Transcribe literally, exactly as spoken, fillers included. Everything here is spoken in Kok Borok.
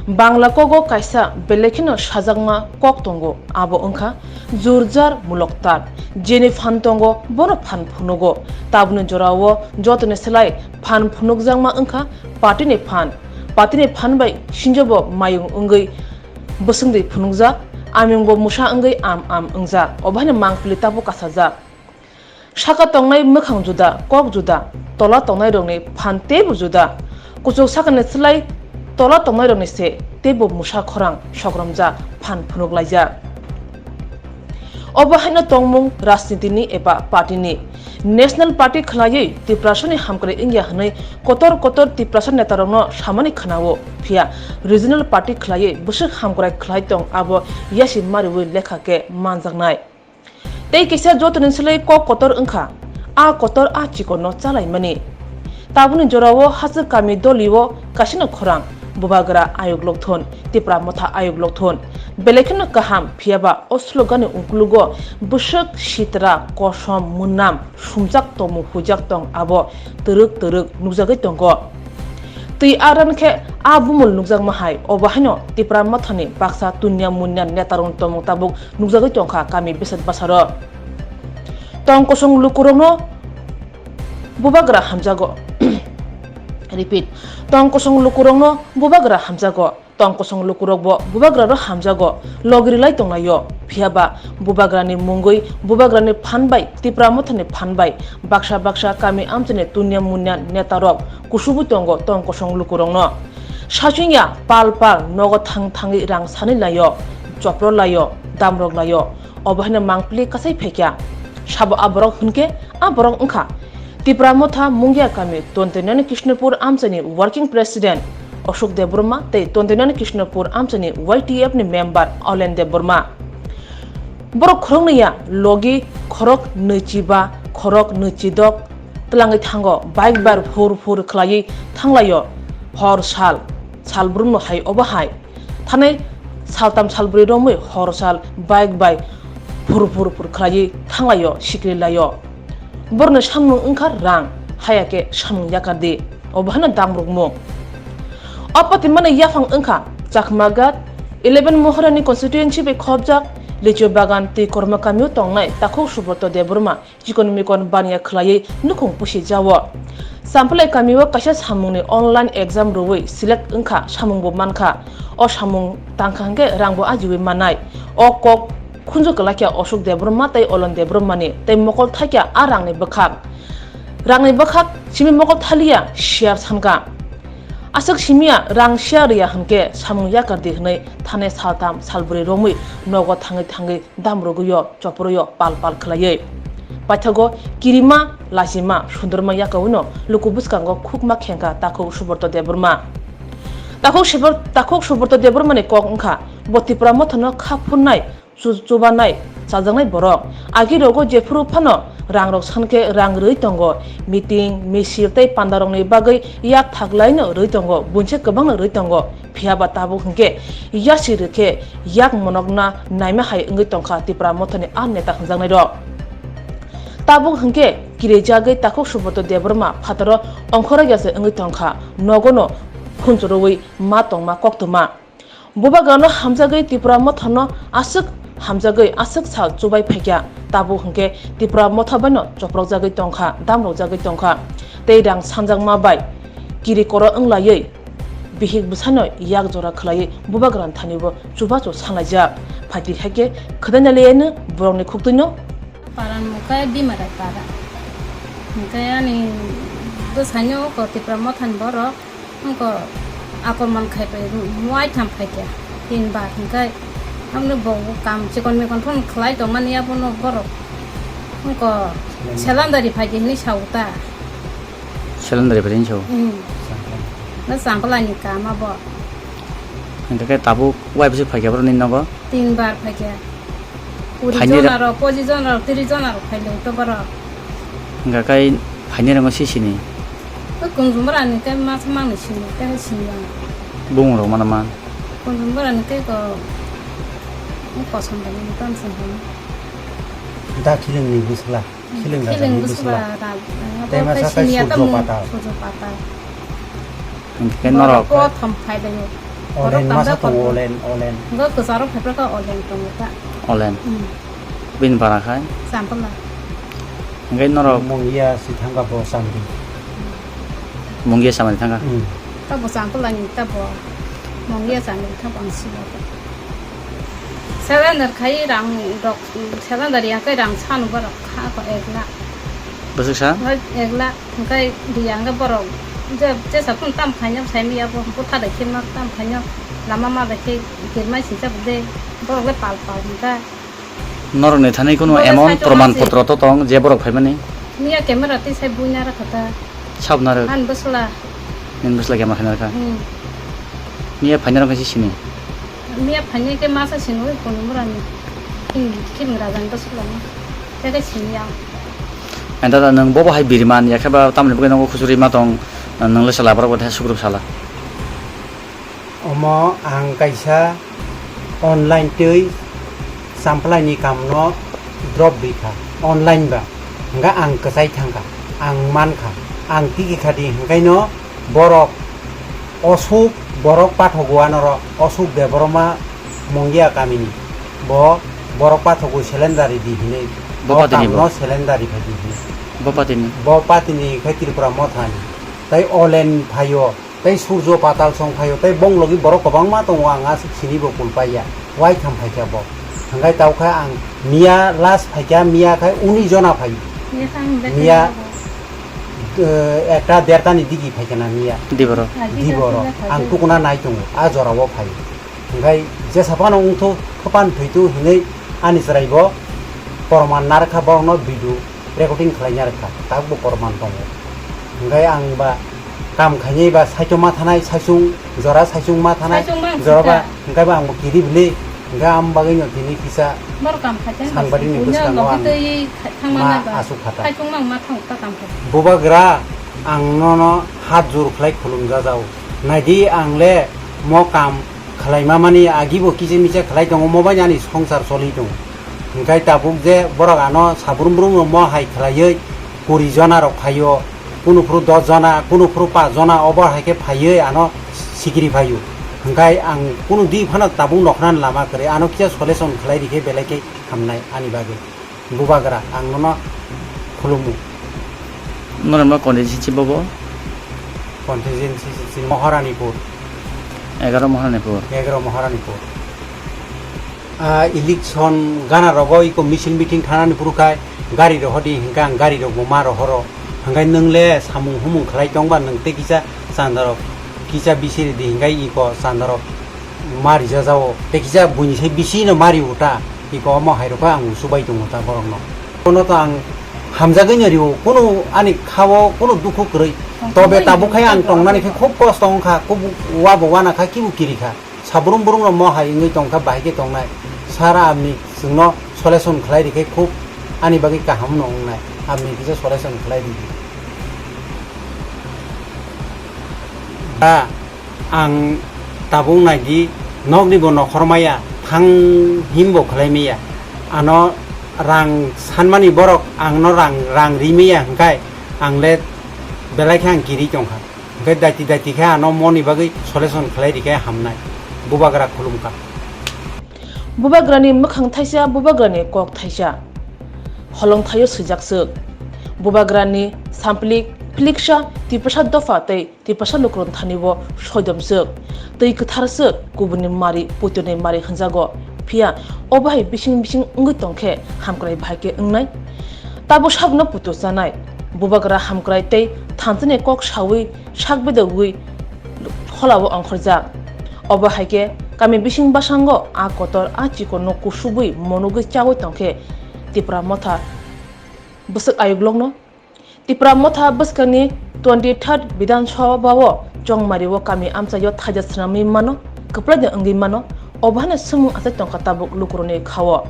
Bangla kogo kaisa belai kheno sajakma kok tongo, abo wngkha jurjar mulok tat. Jeni phan tongo, bono phan phunugo. Tabukni jorao jotoni slai phan phunukjakma wngkha partyni phan. Partyni phan bai sinjobo mayung wngwi bwswngtwi phunukjak, amyungbo mwsa wngwi am am wngjak. Obo haino mangpili tabuk kasajak. Saka tongnai mwkhang juda, kok juda, tola tongnairokni phan teibo juda. Kuchuk sakani slai tola tongnairokni se teibo mwsa khorang sokromjak, phan phunuk laijak. Obo haino tongmung rajnitini eba partyni. National Party khwlaiwi Tiprasani hamkrai wngya hwnwi kotor kotor Tiprasa netarokno samani khwnao, phiya regional party khwlaiwi bwswk hamkrai khwlai tong abo yasi mariwi lekha khe manjaknai. Tei kisa jotoni slai kok kotor wngkha, a kotor a chikonno chalaimani. Tabukni jorao hachwk kami dolio kaisano khorang, bubagra ayuk lokthon, Tipra Motha ayuk lokthon. Belai kheno kaham, phiyaba o slogani ukulugo bwswk sitra, kosom, mwnam, sumjak tongmung huijak tong abo twrwk twrwk nukjagwi tongo. Twi aran khe a bumul nukjakma hai, obo haino Tipra Mothani baksa tunya munya netarokni tongmung tabuk nukjagwi tongkha kami besat basaro. Tong kosong lukurokno bubagra hamjago. Repeat, tong kosong lukurokno bubagra hamjago. Tong kosong lukurokbo bubagraro hamjago, logi rwlai tonglaio. Phiyaba bubagrani mungwi, bubagrani phan bai, Tipra Mothani phan bai baksa baksa kami amchaini tunya munya netarok kusubwi tongo tong kosong lukurokno. Sachwngya pal pal nogo thang thangwi rang sanwi laio, chopro laio, damrok laio. Obo haino mangpili kasai phaikya. Sabo a borok hwnkhe a borok wngkha Tipra Motha Mungia kami Tontoinani Krishnapur amchaini working president Ashok Debbarma tei Tontoinani Krishnapur amchaini Y T F ni member Olen Debbarma. Borok khoroknwi ya logi khorok nwichiba, khorok nwichidok twlangwi thango, bike bar phur phur khwlaiwi thanglaio, hor sal, sal brumno hai obo hai. Thanai saltam salbrwi romwi hor sal bike bai phur phur phur khwlaiwi thanglaio, sikri laio. Borokni samung wngkha rang, haya khe samung yakardi. Obo haino damrukmung. O patimani yaphang wngkha Chakmagat eleven Mohorani constituency bai khopjak Lichu Bagan tei Korma kamio tongnai takhuk Subrata Debbarma chikon mikon baniya khwlaiwi nukhung pusi jao. Champlai kamio kaisa samungni online exam rwui select wngkha samungbo mankha. O samung tangkha hwnkhe rangbo ajiui mannai. O kok khunju kwlakya Ashok Debbarma tei Olon Debbarmani tei mokol thaikya a rangni bwkhak. Rangni bwkhak simi mokol thaliya share sankha. Aswk simiya rang share rwya hwnkhe samung yakardi hwnwi thane saltham salbrwi romwi nogo thangwi thangwi damrogwio, choporoio pal pal khwlaiwi. Paithago kirima, lachima, sundorma yakawino luku bwskango khukma khengkha takhuk Subrata Debbarma. Takhuk Subr-, takhuk Subrata Debbarmani kok wngkha bo Tipra Mothano kha phurnai, chu-, chubanai, chajaknai borok. Agi rogo jephuru phano rangrok sankhe rang rwi tongo, meeting, misil tei pandarokni bagwi yak thaklaino rwi tongo, bunse kwbangno rwi tongo. Phiyaba tabuk hwnkhe yasi rwkhe yak monokna naima hai wngwi tongkha Tipra Mothani a neta hwnjaknairok. Tabuk hwnkhe kirijagwi takhuk Subrata Debbarma phataro ongkhorokya se wngwi tongkha, nogono khunchurwi ma tongma koktwma. Bubagrano hamjagwi Tipra Mothano aswk hamjagwi aswk sal chubai phaikha, tabuk hwnkhe Tipra Motha baino choprokjagwi tongkha, damrokjagwi tongkha tei rang sanjakma bai kiri koro wnglaiwi bihik bwsano yak jora khwlaiwi bubagrani thanibo chubachu sanlaijak. Phaidi hai khe khwdaina liyano borokni khuktwino. Paran mukha Bimarai para. Hwnkhe ani bwsaino ko Tipra Mothani borok wngko akorman khaipai muai tham phaikha tin bar hwnkhe amni bo kam chikon mikon phano khlai tongmani abono borok wngko selandari phaikha hinwi sao ta. Selandari phaikha hinwi sao? Hmm. Na Champlai ni kam abo. Hwnkhe khe tabuk wai bwswk phaikha borok nini nogo? Tin bar phaikha. Kuri Phaini ra- jona rok, pochi jona rok, tiri jona rok phai lai to borok. Hwnkha kai phaini rangma si sini? O Kunjumura ni kai ma sa mangni sini, kai sini yang. Bung rok mana man? Kunjumura ni kai ko, o kosom rok ni ton sini. Da khiling ni bwsla, khiling da khiling ni bwsla. Bwsla da, Tei ma kai sa kai sini ya surjo tam pata. Surjo pata. Hwnkhe norok. Borok prothom phai lai o. Olen masa tongo, Olen, Olen. Hwnkhe kwcharo phaiphra kha Olen tongo ta. Olen. Hmm. Bini bara khai? Champla. Hwnkhe norok? Mongia si thangkha bo Chamri. Mongia Chamri thangkha? Hmm. Ta bo Champla ni ta bo. Mongia Chamri ta bo ang sibo. Surrender khai rang rok, surrender ya khai rang sanu borok kha ko ek lakh. Bwswk sa? Ek lakh. Hwnkhe riyang khe borok je, jesa phano tam khaina saimanya bo, bwtha dai khe ma tam khaina lama ma bai khe kirmai singcha bo de, borok le pal pal hwnkha. Norokni thani kunu emon proman potro to tong je borok phaimani? Miya camera twi sai buina rakha ta. Sab narwk? Ani bwsla. Nini bwsla camera khaina rakha? Hmm. Miya phaina rok khe sini? Miya phaina khe masa sini oi kono murani. King, king rajani bwsla ni. Tei khe sini ang. Ang dada, nwng bobo hai biriman, ya khe ba tamoni bagwi nogo khusuri ma tong, nwng le sala borok bo tei sugruk sala. Omo ang kaisa online twi Champlai ni kam no drop ri kha, online ba. Hwnkhe ang kwchai thang kha, ang man kha, ang tigi kha di, hwnkhe no borok Osuk, borok pathogo anoro, Osuk Debbarma Mongia kamini. Bo borok pathogo selendari di hinwi. Bo patini bo? Tamno selendari phai di hinwi. Bo patini? Bo patini khai Tripura Mothani. Tai Olen phaio, tai Surjo Patal song phaio, tai bong logi borok kwbangma tongo, ang aswk sini bo kulpaiya. Waitham phaikha bo. Hwnkhe tawkha ang miya last phaikha, miya khai uni jona phai. Miya, eh, ekta dertani digi phaikha na miya. Diboro. Diboro. Ang tukuna nai tongo, a jorao phai. Hwnkhe jesa phano wngthu, khwpan thwitu hinwi ani chwrai bo porman narwkha borokno video recording khlaina rwkha, tabukbo porman tongo. Hwnkhe ang ba kam khainai ba saichung ma thanai, saichung jora saichung ma thanai, jora ba hwnkhe ba ang bo kiri bwli, hwnkhe am bagwino tini kisa sangbarini bwskango ang ma asuk kha ta. Bubagra, ang nono hat jur khlai khulum jajao. Naidi ang le mo kam khlaima mani agi bo kisa misa khlai tongo, mo bai ani songsar choli tongo. Hwnkhe tabuk je borok ano sabrum brum rok mo hai khlaiwi kuri jona rok phaio, kunu phuru dos jona, kunu phuru paanch jona, obo hai khe phaiwi ano sikiri phaio. Hwnkhe ang kunu di phano tabuk nokhornani lama kwrwi, ano kisa solution khlai rikhe belai khe hamnai ani bagwi. Bubagra, ang nono khulumu. Norok ma constituency bobo? Constituency si Moharanipur. Egaroh Moharanipur. Egaroh Moharanipur. Ah, election gana rogo iko misil meeting thanani phuru khai gari rohodi hwnkhe ang gari rok bo ma rohoro. Hwnkhe nwng le samung humung khlai tongba nwng tei kisa chandarok kisa bisiri di hwnkhe iko chandarok ma rijajao tei kisa buini sai bisino ma rio ta. Iko omo hai rok khe ang usu bai tongo ta borokno. Bono to ang hamjagwi no rio, kunu ani khao kunu dukhu kwrwi. Tobe tabuk khai ang tongnani khe khub kosto wngkha, khub wa bo wana kha, kibu kiri kha. Sabrum brum no mo hai wngwi tongkha, bahai khe tongnai. Sara amni chwngno solution khlai rikhe khub ani bagwi kaham no wngnai. Amni kisa solution khlai ridi. Da. Ang tabuk naidi, nokni bo nokhor maya, thang him bo khlai maya. Ano rang sanmani borok ang no rang, rang ri maya hwnkhe ang le belai khe ang kiri tongkha. Hwnkhe daiti daiti khe ano moni bagwi solution khlai rikhe hamnai. Bubagra khulumkha. Bubagrani mwkhang thaisa, bubagrani kok thaisa. Holongthaio swijak swk. Bubagrani samplik, phliksa, Tiprasa dopha tei Tiprasa lukurok thani bo soidom swk, twi kwthar swk, kubuni mari, puitoni mari hwnjago. Phiya obo hai bising bising wngwi tongkhe hamkrai bahai khe wngnai. Tabuk sakno puto chanai, bubagra hamkrai tei thanchani kok saui sak bedogwi kholao ongkhorjak. Obo hai khe kami bising bwskango a kotor a chikonno kusubwi monogwi chaui tongkhe Tipra Motha bwswk ayuk lokno. Tipra Motha bwskangni twenty third Bidhan Sabha o Chongmari o kami amchaio thaija swnamwi mano, kwplai de wngwi mano, obo haino swngmung achai tongkha tabuk lukurokni khao.